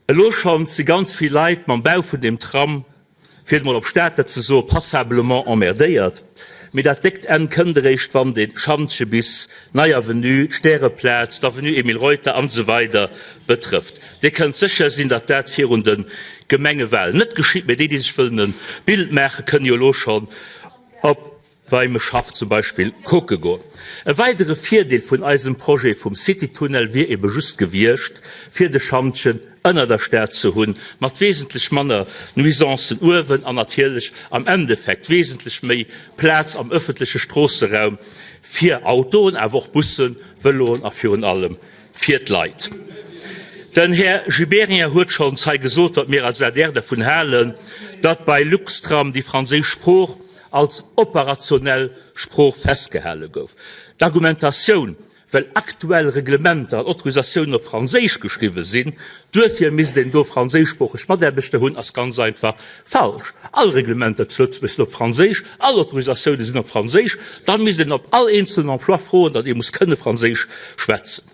Elo schonns si ganz vill Leit mam Bau vun deem Tram, fir et emol op Stater ze soen, passablement emmerdéiert. Mee dat déckt Enn kënnt eréischt, wann de Schantje bis d'Nei Avenue, d'Stäreplaz, d'Avenue Emile Reuter an esou weider betrëfft. Dir kënnt sécher sinn, datt dat virun de Gemengewahlen net geschitt, mee déi, déi sech wëllen e Bild maachen, kënnen jo elo schonn op Weimeschhaff zum Beispill kucke goen. E weidere Virdeel vun eisem Projet vum City-Tunnel wier ebe just gewiescht, fir de Schantjen ënner der Stad ze hunn, mat wesentlech manner Nuisancen uewen an natierlech am Endeffekt wesentlech méi Plaz am ëffentleche Stroosseraum fir Autoen, awer och Bussen, Vëloen a virun allem fir d'Leit. Den Här Gibéryen huet schonns hei gesot, wat mir als adr dervun halen, datt bei Luxtram déi franséisch Sprooch als operationell Sprooch festgehale gouf. D'Argumentatioun, well aktuell Reglementer an Autorisatiounen op Franséisch geschriwwe sinn, duerfir misst een do franséischsproocheg Mataarbechter hunn, ass ganz einfach falsch. All Reglementer zu Lëtzebuerg sinn op Franséisch, all Autorisatioune sinn op Franséisch. Da misst een op all eenzelen Emploi froen, datt ee muss kënne Franséisch schwätzen.